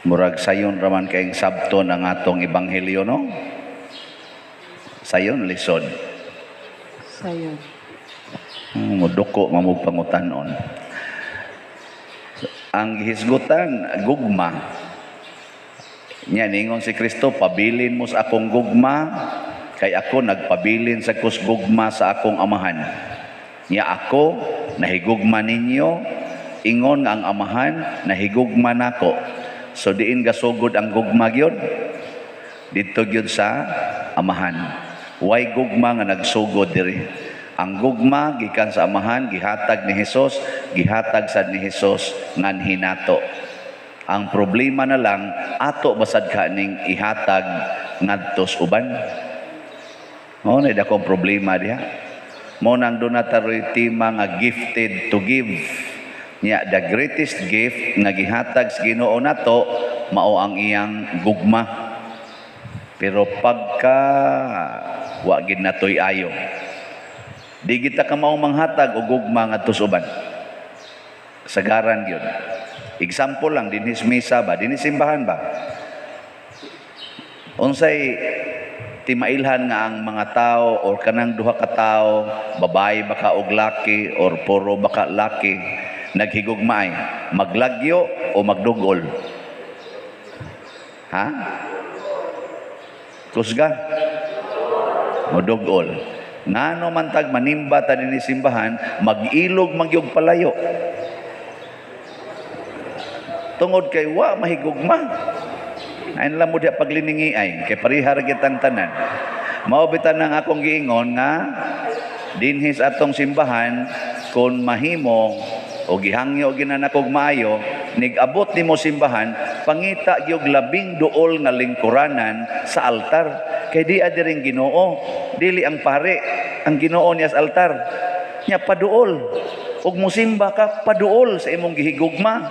Murag sayon raman kayong sabton ang atong ebanghelyo, no? Sayon, lisod? Sayon. Muduko mamug pangutanon. So, ang gihisgutan, gugma. Nya ningon si Kristo, "Pabilin mo sa akong gugma kay ako nagpabilin sa kus gugma sa akong Amahan. Nya ako nahigugma ninyo ingon nga ang Amahan nahigugma nako." So diin gasugod ang gugma gyud? Didto gyud sa Amahan. Way gugma nga nagsugod diri. Ang gugma gikan sa Amahan, gihatag ni Hesus, gihatag sad ni Hesus nganhi nato. Ang problema na lang, ato basad ka ning ihatag ngadto sa uban? Mao na dakong problema diha. Mao nang duna taroy tema nga "Gifted to Give." Nya the greatest gift nga gihatag sa Ginoo nato mao ang iyang gugma. Pero pagka wa gid natoy ayo, di kita kamao manghatag og gugma ngadto sa uban. Sagaran gyud. Example lang dinhi sa misa ba, dinhi simbahan ba? Unsay timailhan nga ang mga tao or kanang duha ka tawo, babae ba ka og laki or puro ba ka laki, naghigugmaay, maglagyo o magdugol? Ha? Kusga? Modugol. Ngano man tag manimba ta dinhi simbahan, mag-ilog magyog palayo? Tungod kay wa mahigugma. Ayon lang mo diha pagliningi ay, kay pareha ra kitang tanan. Mao bitan ang akong giingon nga dinhi sa atong simbahan, kung mahimo o gihangyo ginanakog maayo, nig-abot nimo simbahan, pangita gyud labing duol nga lingkuranan sa altar, kay di adiring Ginoo, dili ang pare ang Ginoo niya sa altar. Nya paduol ug musimba ka, paduol sa imong gihigugma,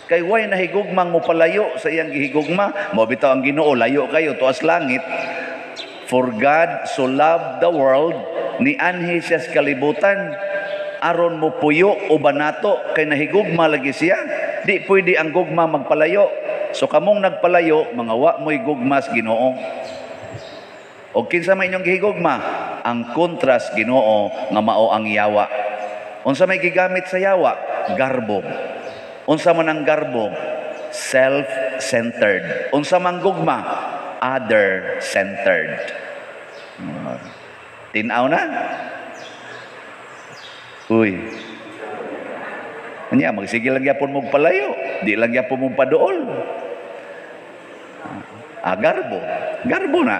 kay way nahigugmang mo palayo sa iyang gihigugma. Mao bitaw ang Ginoo layo kayo tuas langit. For God so loved the world, nianhi siya sa kalibutan aron mo puyo uban nato, kay nahigugma lagi siya. Di pwede ang gugma magpalayo. So kamong nagpalayo, mga wa mo'y gugma sa Ginoo. O kinsa may inyong gihigugma? Ang kontras Ginoo nga mao ang yawa. Unsa may gigamit sa yawa? Garbo. Unsa man ang garbo? Self-centered. Unsa man gugma? Other-centered. Tinaw na? Uy. Anya, magsige lang gyapon mo palayo. Di lang gyapon mo paduol. Ah, garbo. Garbo na.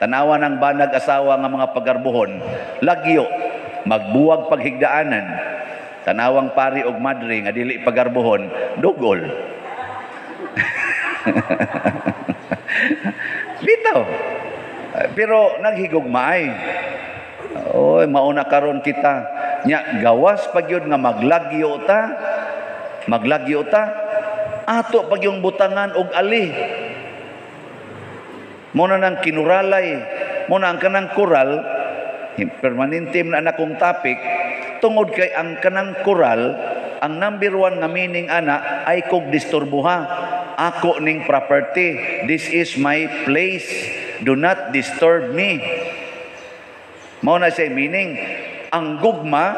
Tanawa ng banag asawa nga mga pagarbohon. Lagyo. Magbuwag paghigdaanan. Tanawang pari og madre nga dili pagarbohon, dugol. Bitaw. Pero naghigugmaay. Oy, mauna karon kita. Nya gawas pa gyud nga maglagyo ta. Maglagyo ta. Ato pa gyung butangan og ali. Muna nang kinuralay, muna ang kanang kural, permanente man na akong topic, tungod kay ang kanang kural, ang number one nga meaning ana ay kog disturbuha. Ako ning property. This is my place. Do not disturb me. Mao na siya meaning. Ang gugma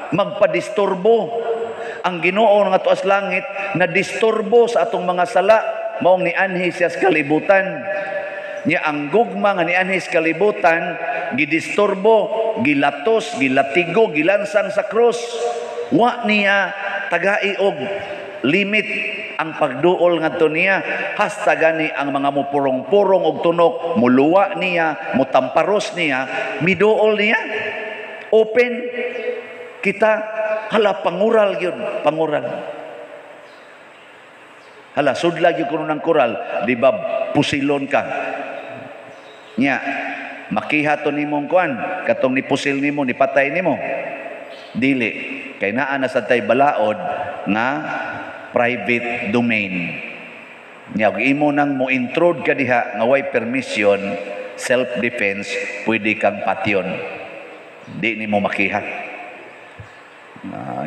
magpadisturbo. Ang Ginoo nga tuas langit na disturbo sa atong mga sala, maong nianhi siya sa kalibutan. Nya ang gugma nga nianhi sa kalibutan, gidisturbo, gilatos, gilatigo, gilansang sa krus. Wa niya tagai og limit ang pagduol ngadto niya, hasta gani ang mga mupurong-purong og tunok, muluwa niya, mutamparos niya, miduol niya. Open kita, hala, pangural gyud, pangural. Hala, sudla gyud kuno ng kural, di ba pusilon ka? Nya makiha to nimong kuan, katong nipusil nimo, nipatay nimo? Dili, kay naa na sa tay balaod nga private domain. Nya ug imo nang mo intrude ka diha nga way permission, self defense, pwede kang patyon. Di nimo makiha.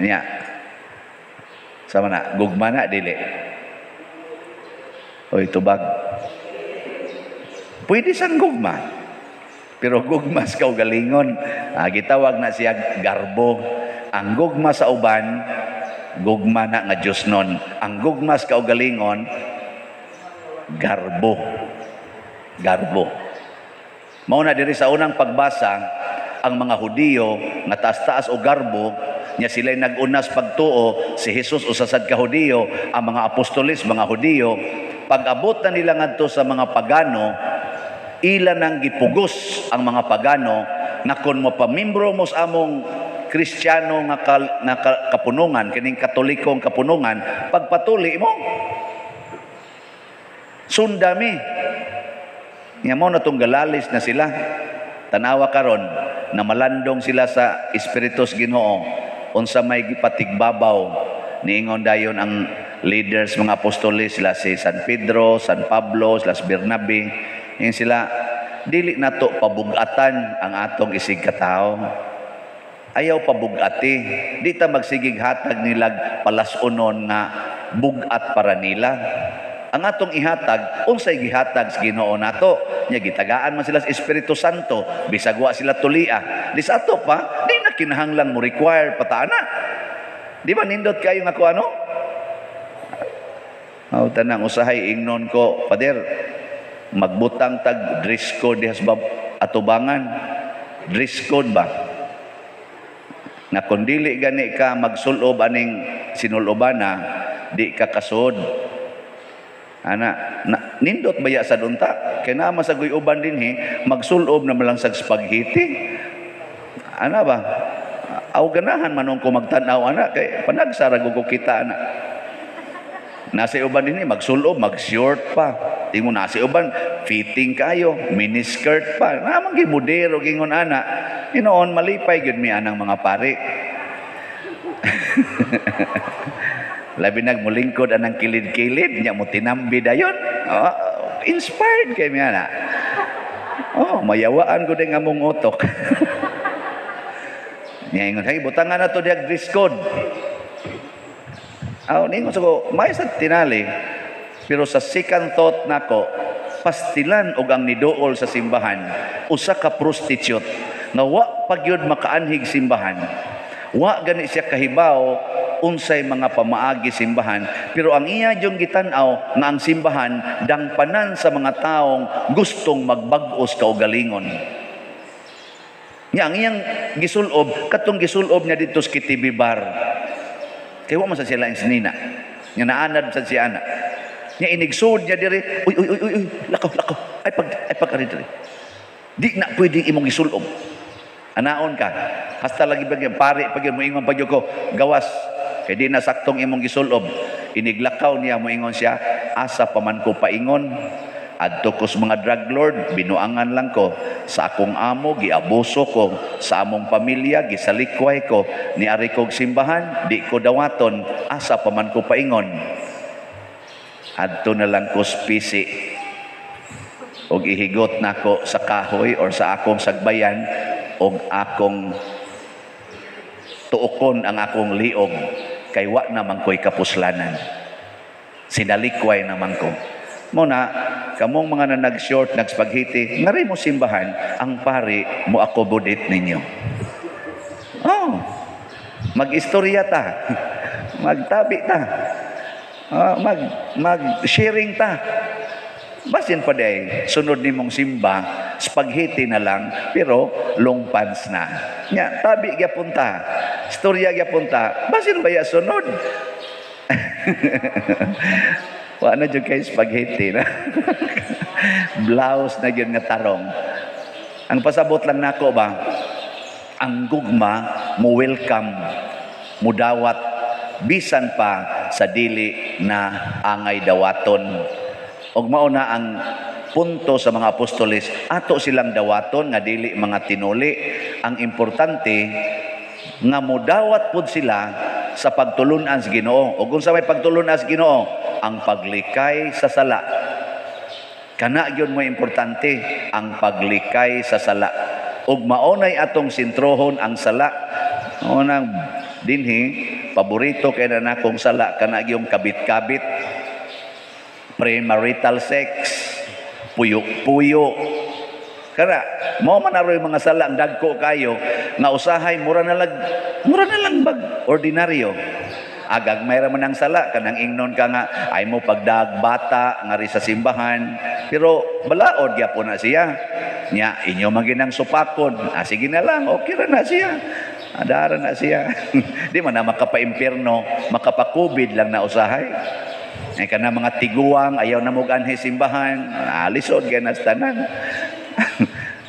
Nya sama na, gugma na, dili? Oy, tubag. Pwede sang gugma. Pero gugma sa kaugalingon, gitawag na siya garbo. Ang gugma sa uban, gugma na nga Diyos nun. Ang gugma sa kaugalingon, garbo. Garbo. Mao na diri sa unang pagbasa, ang mga Hudiyo nga taas-taas o garbo, nya sila'y nag-unas pagtuo, si Jesus usasad ka Hudiyo, ang mga apostoles, mga Hudiyo, pag-abot na nila ngadto sa mga pagano, ila nang gipugos ang mga pagano nga kung mapamimbro mo sa among Kristiyano nga, kapunungan, kining Katolikong kapunungan, pagpatuli mo, sundami. Nya mo na tong galalis na sila. Tanawa karon na malandong sila sa Espiritus Ginoo unsa may gipatigbabaw. Niingon dayon ang leaders, mga apostoles, sila si San Pedro, San Pablo, sila si Bernabe, ingon sila, dili nato pabugatan ang atong isig katao. Ayaw pabugati. Di ta magsigig hatag nilag palas-unon nga bugat para nila. Ang atong ihatag, unsay gihatag sa Ginoo nato? Nya gitagaan man sila sa Espiritu Santo, bisag wa sila tulia. Di sa ato pa, di na kinahanglang mo require patana. Di ba nindot kayo nga ko ano? Aw tanang usahay ingnon ko, Pader, magbutang tag dress code diha sa atubangan. Dress code ba? Nga kung dili gani ka magsulob aning sinulobana, di ka kasod. Ana, na, nindot baya sa dunta? Kay naa man sa uban dinhi, magsulob na malang sa spaghetti. Ana ba? Aw ganahan man ko magtan-aw ana kay panagsara ko kita ana. Nasa uban dinhi magsulob, mag-short pa. Tingon nasa uban fitting kayo, miniskirt pa. Naman gyud modero gingon ana. Hinoon malipay gyud mi anang mga pari. Labi nag mulingkod anang kilid-kilid nya mo tinambi dayon. Oh, inspired kay mi ana. Oh, mayawaan ko din among utok. Nya ingon, hey, butangan na to diag dress code. Aw, ningon sa ko, may sa tinali. Pero sa second thought nako, pastilan og ang niduol sa simbahan, usa ka prostitute nga wa pagyud makaanhig simbahan. Wa gani siya kahibaw unsay mga pamaagi simbahan, pero ang iya yung gitan-aw nga ang simbahan dangpanan sa mga taong gustong magbag-os kaugalingon. Nya ang iyang gisulob, katong gisulob niya didto sa KTV bar. Kay wa man sa sila ang sinina. Nya naanad sa siya ana. Nya inigsud niya diri, uy uy uy uy, lakaw lakaw. Ay pag ari diri. Di na pwedeng imong gisulob. Anaon ka. Hasta lagi bagyan pare pag moingon pag ko gawas kay di na saktong imong gisulob. Iniglakaw niya moingon siya, asa pa man ko paingon. Adto ko sa mga drug lord, binuangan lang ko. Sa akong amo, giabuso ko. Sa among pamilya, gisalikway ko. Niari kog simbahan, di ko dawaton. Asa pa man ko paingon. Adto na lang ko spisi. Og ihigot nako sa kahoy or sa akong sagbayan og akong tuokon ang akong liog kay wa naman ko'y kapuslanan. Sinalikway naman ko. Muna, kamong mga na nag-short, nag-spaghetti, ngari mo simbahan, ang pari mo accommodate ninyo. Oh, mag-istorya ta, magtabi ta, mag-sharing ta. Basin pa day, sunod ni mong simba, spaghetti na lang, pero long pants na. Nya, tabi gyapon ta, istorya gyapon ta, basin ba ya sunod? Wa na jud kay spaghetti na. Blouse na gyud nga tarong. Ang pasabot lang nako ba, ang gugma mo welcome, mo dawat bisan pa sa dili na angay dawaton. Og mao na ang punto sa mga apostoles, ato silang dawaton nga dili mga tinuli. Ang importante nga modawat pud sila sa pagtulun-an sa Ginoo. Og unsa may pagtulun-an sa Ginoo? Ang paglikay sa sala. Kana gyud mo importante, ang paglikay sa sala. Ug maunay atong sintrohon ang sala. Unang dinhi paborito kay na nakong sala kana gyung kabit-kabit. Premarital sex, puyo-puyo. Kara, mao man aroy mga sala ang dagko kayo nga usahay mura na lang bag ordinaryo. Agag may man ang sala kanang ingnon ka nga ay mo pagdag bata ngari sa simbahan, pero balaod gyapon na siya. Nya inyo man ginang supakon. Ah, sige na lang, okay ra na siya. Adara na siya. Di man na makapa-impyerno, makapa-COVID lang na usahay. Ay kana mga tiguang ayaw na mo anhi simbahan, ah, lisod kay nas tanan.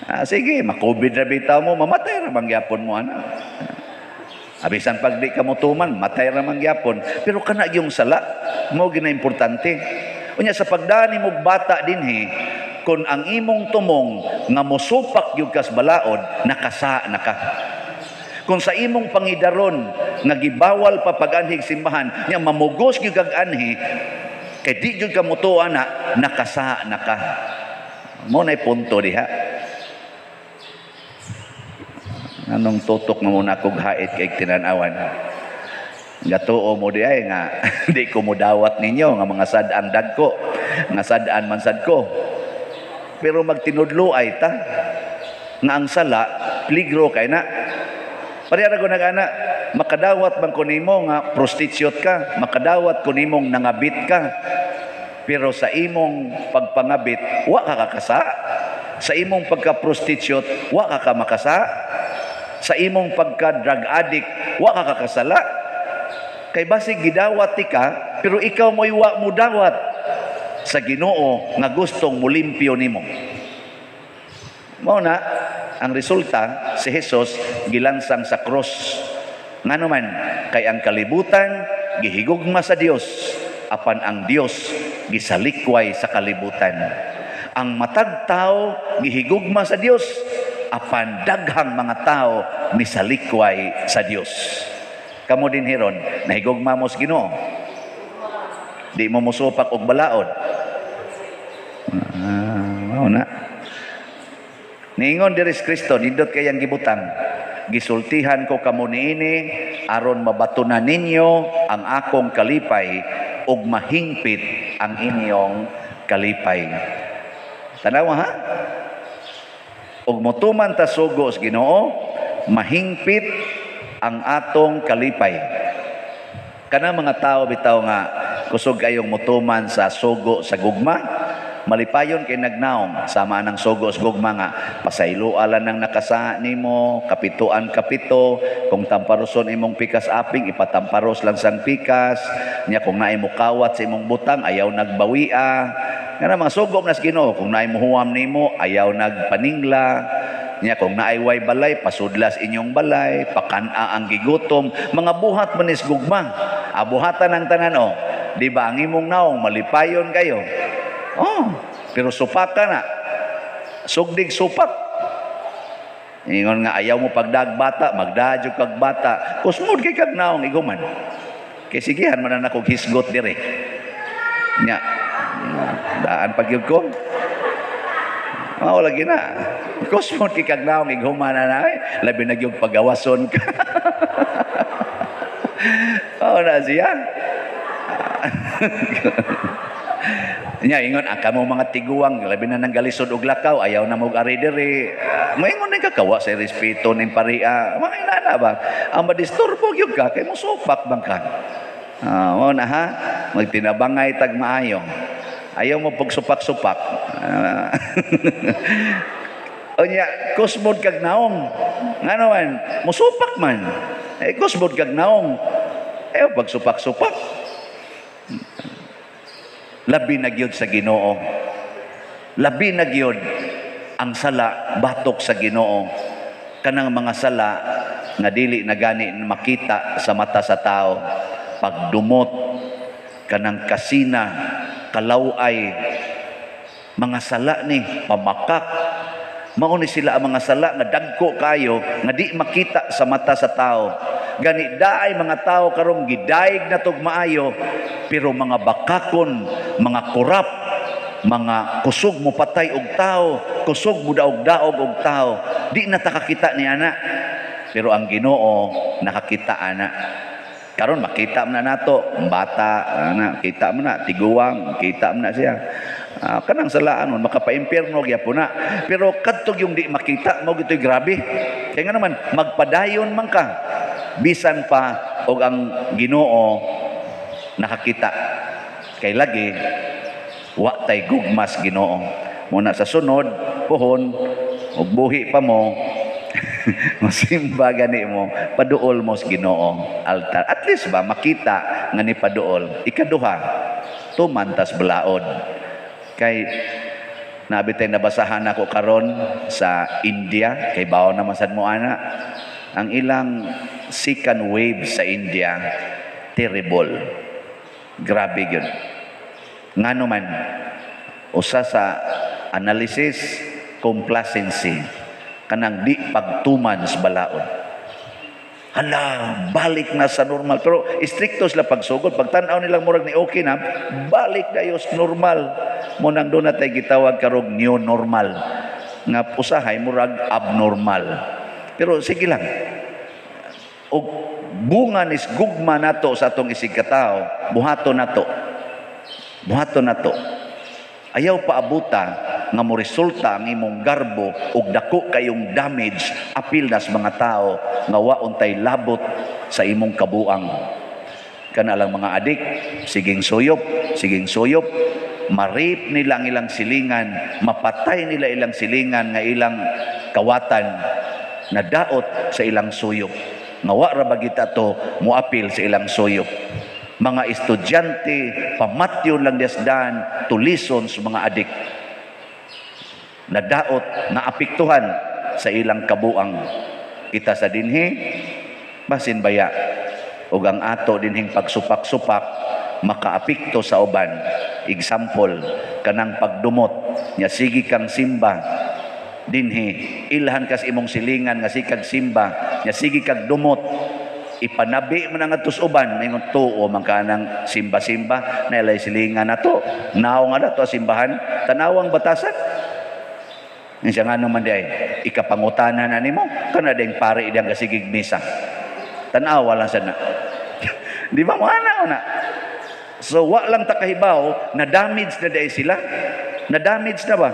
Ah, sige, ma-COVID ra bitaw mo, mamatay ra man gyapon mo ana. Abisan pag di ka motuman, matay ra man gyapon. Pero kana yung sala, mo gina importante. Unya sa pagdani mo bata dinhi, kung ang imong tumong nga mosupak gyud kas balaod, nakasa na ka. Kung sa imong pangidaron nga gibawal pa pag-anhig simbahan, nya mamugos gyud kag anhi, kay di gyud ka motuo ana, nakasa na ka. Mo nay punto diha. Anong tutok na muna kog hait kay tinanawan. Gatuo mo di ay nga di ko modawat ninyo nga mga sad-ang dagko, nga sad-an man sad ko. Pero magtinudlo ay ta nga ang sala pligro kay na. Pareha ra ko nag-ana, makadawat man ko nimo nga prostitute ka, makadawat ko nimong nangabit ka. Pero sa imong pagpangabit, wa ka kakasa. Sa imong pagka-prostitute, wa ka ka makasa. Sa imong pagka-drug addict, wa ka kakasala. Kay basig gidawat ti ka, pero ikaw mo'y wa mo dawat sa Ginoo nga gustong mulimpyo nimo. Mao na ang resulta, si Jesus gilansang sa cross. Ngano man, kay ang kalibutan gihigugma sa Dios, apan ang Dios gisalikway sa kalibutan. Ang matag tao gihigugma sa Dios, apan daghang mga tao misalikway sa Dios. Kamo din hiron, nahigugma mo sa Ginoo. Di mo musupak og balaod. Ah, mao na. Niingon diri si Kristo, nindot kayang gibutang. Gisultihan ko kamo niini aron mabatunan ninyo ang akong kalipay ug mahingpit ang inyong kalipay. Tanawa ha? Ug motuman ta sugo sa Ginoo, mahingpit ang atong kalipay. Kana mga tao bitaw nga kusog kayong motuman sa sugo sa gugma, malipayon kay nagnaong sama ng sugo sa gugma nga pasayloa lang ng nakasa nimo, kapituan kapito, kung tamparoson imong pikas aping, ipatamparos lang sang pikas niya, kung naay mo kawat sa imong butang, ayaw nagbawia. Nga mga sugo na sa Ginoo, kung naay mohuwam nimo, ayaw nagpaningla niya, kung naay way balay, pasudlas inyong balay, pakan-a ang gigutom. Mga buhat manis gugma, abuhatan ang tanan, oh. Di ba ang imong naong malipayon kayo? Oh, pero supak ka na. Sugdig supak. Ingon nga ayaw mo pagdag bata, magdadyo kag bata. Kusmod kay kag naong iguman. Kay sigihan man na akong hisgot dire. Nya. Daan pag yun ko. Mao lagi na. Kusmod kay kag naong iguman na na. Labi na gyud pagawason ka. Oh, na siya. Nya ingon ang kamo mga tiguang labi na nang galisod og lakaw, ayaw na mo ari diri. Moingon ning kakawa sa respeto ning paria. Mga inana ba? Ang madisturbo gyud ka kay mosupak bang ka. Mao na ha, magtinabangay tag maayo. Ayaw mo pagsupak-supak. Unya kusmod kag naong. Ngano man, mosupak man. Eh kusmod kag naong. Ayaw pagsupak-supak. Labi na gyud sa Ginoo. Labi na gyud ang sala batok sa Ginoo. Kanang mga sala nga dili na gani makita sa mata sa tao. Pagdumot, kanang kasina, kalaway, mga sala ni pamakak. Mao ni sila ang mga sala nga dagko kayo nga di makita sa mata sa tao. Gani daay mga tao karong gidaig na tog maayo, pero mga bakakon, mga korap, mga kusog mo patay og tao, kusog mo daog-daog og tao, di na ta kakita ni ana. Pero ang Ginoo nakakita ana. Karon makita man na nato, bata, ana, kita man na, tiguang, kita man na siya. Kanang salaan man makapaimpierno gyapon na. Pero kadtog yung di makita mo gito'y grabe. Kaya nga naman magpadayon man ka bisan pa og ang Ginoo nakakita. Kay lagi wa tay gugmas Ginoo. Muna sa sunod puhon og buhi pa mo, masimba gani mo, paduol mo sa Ginoo altar. At least ba makita nga ni paduol. Ikaduha, tumantas balaod. Kay nabi tay nabasahan ako karon sa India, kay bawo naman sad mo ana, ang ilang second wave sa India, terrible. Grabe gyud. Ngano man, usa sa analysis, complacency, kanang di pagtuman sa balaod. Hala, balik na sa normal. Pero istrikto sila pagsugod. Pagtanaw nilang murag ni okay na, balik na sa normal. Mo nang doon na tayo gitawag karog new normal. Nga usahay murag abnormal. Pero sige lang. Og bunga nis gugma nato sa atong isig katao, buhaton nato. Buhaton nato. Ayaw paabuta nga mo resulta ang imong garbo og dako kayong damage apil nas mga tao nga wa untay labot sa imong kabuang. Kana lang mga adik, siging suyop, siging suyop, ma-rape nila ang ilang silingan, mapatay nila ilang silingan nga ilang kawatan na daot sa ilang suyop. Nga wa ra ba kita to moapil sa ilang suyop. Mga estudyante, pamatyon lang desdan, tulison sa mga adik. Nadaot, naapektuhan sa ilang kabuang. Kita sa dinhi, basin baya, ug ang ato dinhing pagsupak-supak, makaapekto sa uban. Example, kanang pagdumot, nya sige kang simba, dinhi, ilhan kas imong silingan nga sikag simba, nya sige kag dumot, ipanabi man ang atos uban, ingon tuo man ka ng simba-simba, na ilay silingan na to, naong nga na to simbahan, tanawang batasan. Nga siya nga naman di ay, ikapangutanan na nimo, kana ding pare idang kasigig misa. Tanawa lang sana. Di ba mo ana na? So wa lang ta kahibaw na damage na di sila. Na damage na ba?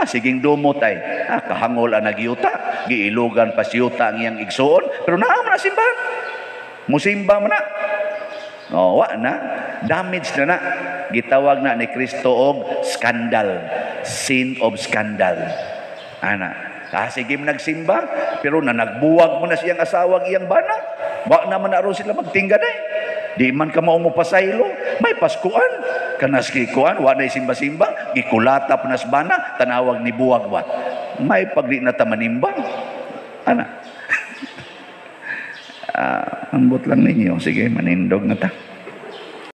Siging dumot ay. Kahangol ang nagyuta. Giilugan pa siyuta ang iyang igsuon. Pero naa man na simbahan. Musimba man na. No, wa na. Damage na na. Gitawag na ni Kristo og scandal. Sin of scandal. Ana. Sige nagsimba, pero na nagbuwag mo na siyang asawag iyang bana. Wa naman na sila magtingga na eh. Di man ka mao mo pasaylo, may Paskuan. Kanas gikuan, wa na simba-simba, gikulata pa nas bana, tanawag ni buwag ba. May pagdi na ta manimba. Ana. Ambot lang ninyo. Sige, manindog na ta.